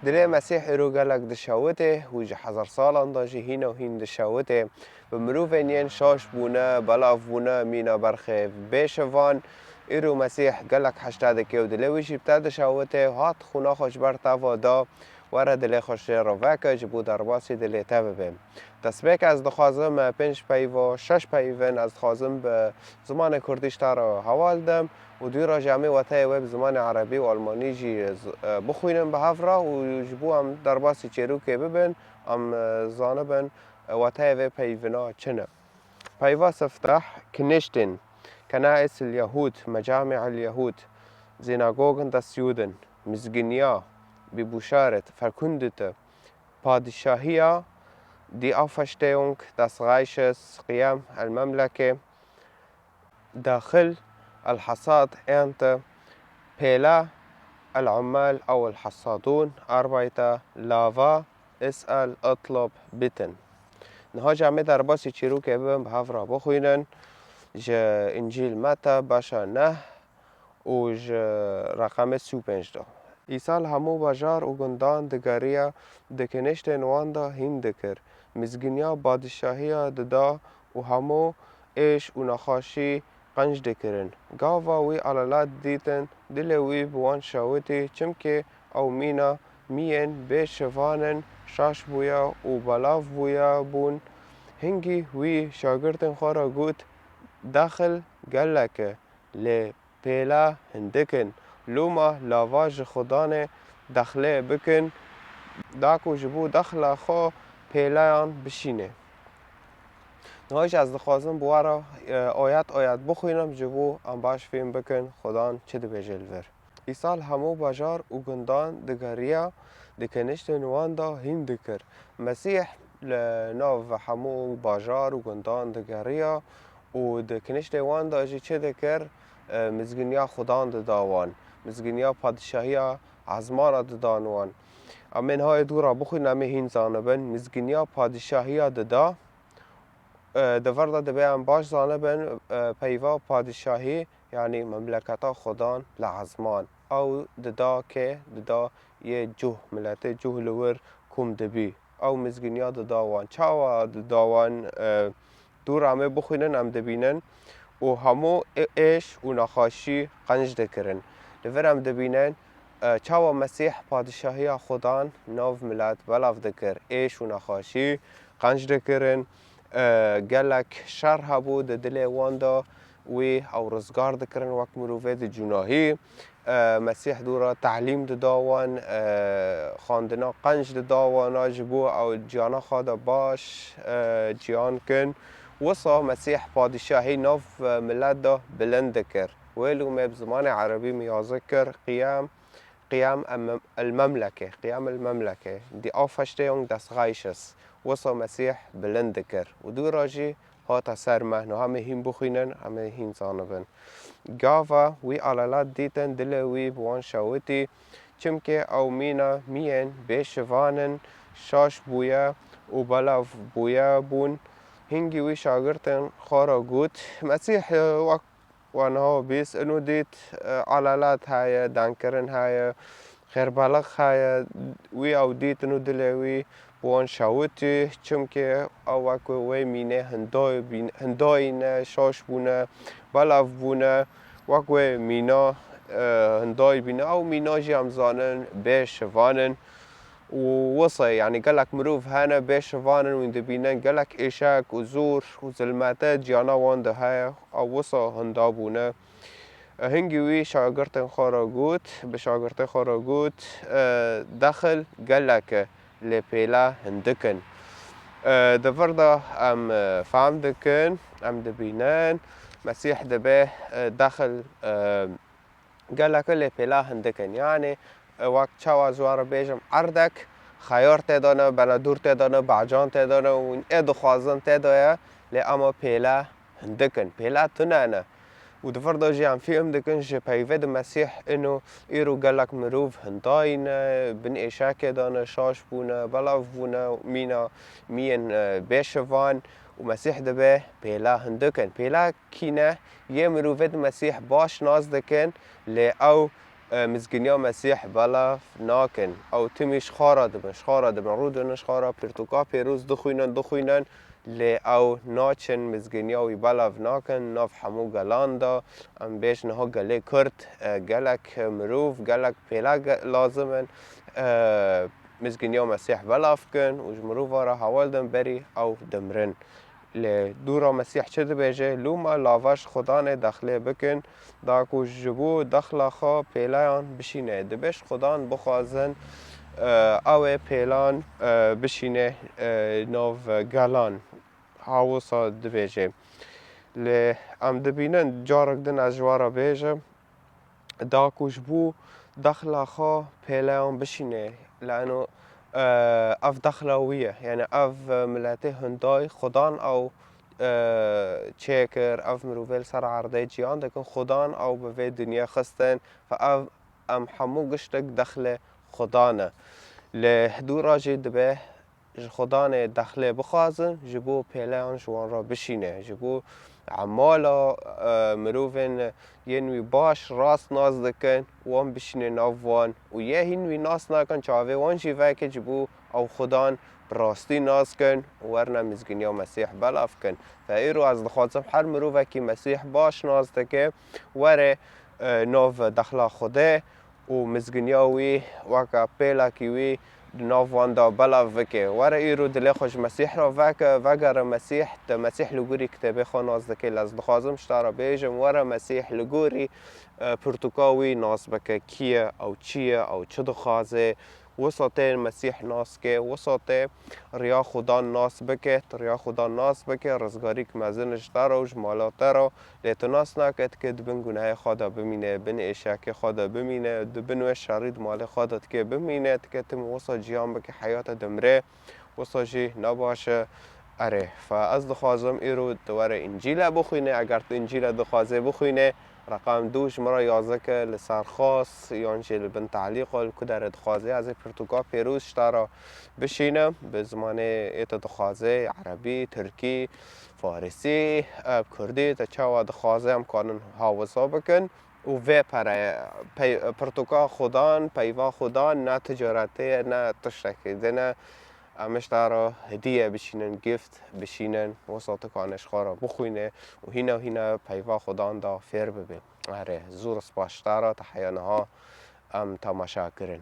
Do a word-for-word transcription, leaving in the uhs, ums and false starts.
Dilê Mesîh îro gelek dişewitê û ji hezar salan de jî hîn û hîn dişewitê. Bi mirovên yên şaş bûne, belav bûne, mîna berxê bêşivan. Îro Mesîh gelek heşta dike û dilê wî jî bi te dişewitê û hat xwîna xwe ji ber te ve da, were dilê xwe ji te re veke, ji bo derbasî dilê te bibe. Destpêk ez dixwazim, e, pênc peyva, şeş peyvên ez dixwazim bi zimanê kurdî ji te re heval dem û dû re jî em ê weteyê wê bi zimanê erebî û almanî jî z-, e, bixwînin bi hev re û ji bo em derbasî çêrokê bibin, em, e, zanibin, e, weteyê vê peyvina çi ne. Peyva siftah, kiniştin, kenais il yahud, mecami'il yahud, Synagogen des Juden, mizginiya, bibûşaret, verkündete, padişahiya, die Auferstehung des Reiches, qiyam el memleke, daxil el hasad, ente, pêla el ummal ew el hasadun, arbeite, lava, is'el, itlob, bitin. Niha jî em ê derbasî çîrokê bibin, bi hev re bixwînin. Ji Încîl Meta, beşa neh, û ji reqemê sî û pênc de. Îsa li hemû bajar û gundan digeriya, di kiniştên wan de hîn dikir, mizginiya padîşahiya dida û hemû êş û nexweşî qenc dikirin. Gava wî elalet dîtin, dilê wî bi wan şewitî, çimkî ew mîna miyên bê şivan in, şaş bûye û belav bûye bûn. Hingî wî şagirtên xwe re got, Dexil gelek e, lê pêla hindik in. Loma lava ji Xudanê dexlê bikin, da ku ji bo dexla xwe pêlayan bişîne. Niha jî ez dixwazim bi we re, e, oyet oyet bixwînim, ji bo em baş fêm bikin Xudan çi dibêje li vir. Îsa li hemû bajar û gundan digeriya, di kiniştên wan de hîn dikir. Mesîh li nav hemû bajar û gundan digeriya û di kiniştê wan de jî çi dikir? E, mizginiya Xudan dida wan. Mizginiya padîşahiya ezmana didan wan. Em ê niha yê dû re bixwînin, em ê hîn zanibin. Mizginiya padîşahiya dida, e, di vir de divê em baş zanibin, e, peyva padîşahî, yanî memleketa Xudan li ezman. Ew dida kê? Dida yê cûh, miletê cûh li wir kom dibî. Ew mizginiya dida wan. Çawa dida wan, e, dû re em ê bixwînin, em dibînin. Û hemû ê-, êş û nexweşî qenc dikirin. Li vir em dibînin, e, çawa Mesîh padîşahiya Xudan nav milet belav dikir. Êş û nexweşî qenc dikirin. E, gelek şer hebû di dilê wan de, wî ew rizgar dikirin wek mirovê di cûnahî. E, Mesîh dû re telîm dida wan, e, xwendina qenc dida wana ji bo ew ciyana xwe de baş, e, ciyan kin. Wisa Mesîh padîşahî nav, e, milet de bilind dikir. Wê lûmê bi zimanê erebî miyazik kir, qiyam, qiyam em-, el memleke, qiyam el memleke, die Auferstehung des Reiches. Wisa Mesîh bilind dikir. Û dû re jî hate ser me. Niha em ê hîn bixwînin, em ê hîn zanibin. Gava wî elalet dîtin, dilê wî bi wan şewitî, çimkî ew mîna miyên bê şivan in, şaş bûye û belav bûye bûn. Hingî wî şagirtên xwe re got, Mesîh, e, wek we niha bîst û nû dît, e, elalet heye, dengkirin heye, xêrbelix heye, wî ew dîtin û dilê wî bi wan şewitî, çimkî ew wek wê mînê hindayî bîn-, hindayî ne, şaş bûne, belav bûne, wek wê mîna, e, hindayî bîne. Ew mîna jî em zanin bê şivan in. Û wisa, yanî gelek mirov hene bê şivan in, wî dibînin gelek êşek û zor û zilmete ciyana wan de heye, ew wisa hinda bûne. Hingî wî şagirtên xwe re got, bi şagirtê xwe re got, e, dexil gelek e, lê pêle hindik in. E, di vir de em, e, fehm dikin, em dibînin, Mesîh dibe, e, dexil, e, gelek e, lê pêle hindik in. Yanî, e, wek çawa ez we re bêjim, erdek xeyar tê de ne, benedûr tê de ne, becan tê de ne, hûn ê dixwazin tê de ye, lê ema pêle hindik in, pêle tune ne. Û di vir de jî em fêm dikin ji peyvê di Mesîh ino îro gelek mirov hindayî ne, bin êşekê de ne, şaş bûne, belav bûne, mîna miyên, e, bê şivan û Mesîh dibe pêle hindik in. Pêle kî ne? Yê mirovê di Mesîh baş nas dikin, lê ew e, mizginiya Mesîh belav nakin. Ew timî ji xwe re dibin, ji xwe re dibin, rûdinin ji xwe re, pirtûka pêroz dixwînin, dixwînin, lê ew naçin mizginiya wî belav nakin nav hemû gelan de. Em bêjin niha gelê Kurd, e, gelek mirov, gelek pêle ge-, lazim in, e, mizginiya Mesîh belav kin û ji mirova re hewl din berî ew dimirin. Lê dûra Mesîh çi dibêje? Lûma lava ji Xudanê dexlê bikin, da ku ji bo dexla xwe pêleyan bişîne. Dibê ji Xudan bixwazin, e, ew ê pêlan, e, bişîne, e, nav gelan. Ha wisa dibêje. Lê em dibînin, carek din ez ji we re bêjim, da ku ji bo dexla xwe pêleyan bişîne. Lano, e, ev dexla wî ye. Yani ev miletê Hindayî Xudan ew, e, çêkir, ev mirovê li ser erdê ciyan dikin, Xudan ew bi vê dinyê xistin ve ev em hemû giştek dexlê Xudan e. Lê dûra jî dibe ji Xudanê dexlê bixwazin, ji bo pêleyan ji wan re bişîne, ji bo emala, e, mirovên yên wî baş, rast nas dikin, wan bişîne nav wan û yê hîn wî nas nakin, çavê wan jî veke ji bo ew Xudan bi rastî nas kin û werine mizginiya Mesîh belav kin. Ve îro ez dixwazim her mirovekî Mesîh baş nas dike, were, e, nav dexla Xwedê û mizginiya wî weke pêlekî wî di nav wan de belav bike. Were îro dilê xwe ji Mesîh re veke, vegere Mesîh, te Mesîh li gorî kitêbê xwe nas dike. Lê ez dixwazim ji te re bêjim, were Mesîh li gorî, e, pirtûka wî nas bike. Kî ye, ew çi ye, ew çi dixwaze? Wisa tê Mesîh nas ke, wisa tê riya Xudan nas bike, tu riya Xudan nas bike, rizgarîk mezin ji te re û ji mala te re. Lê tu nas nake, dike di bin gunehê xwe de bimîne, bin êşakê xwe de bimîne, di bin wê şerî di malê xwe de dike bimîne, dike tim wisa ciyan bike, heyata dimre, wisa jî ne baş e. Erê, fe ez dixwazim îro tu were Încîle bixwîne, eger tu Încîle dixwazê bixwîne, reqam du ji min re yazike li ser xas, yan jî li bin talîqa li ku derê dixwazê, ez ê pirtûka pêroz ji te re bişînim, bi zimanê ê tu dixwazê, erebî, tirkî, farisî, e, kurdî, te çawa dixwaze em kanin hawisa bikin. Û vê pere, pey-, pirtûka Xudan, peyva Xudan, ne ticaretê ye, ne tiştekî din e. Em ji te re hediye bişînin, gift bişînin, wisa tu kanê ji xwe re bixwîne û hîna hîna peyva Xudan da fêr bibe. Erê, zor spas ji te re, te heya niha em temaşa kirin.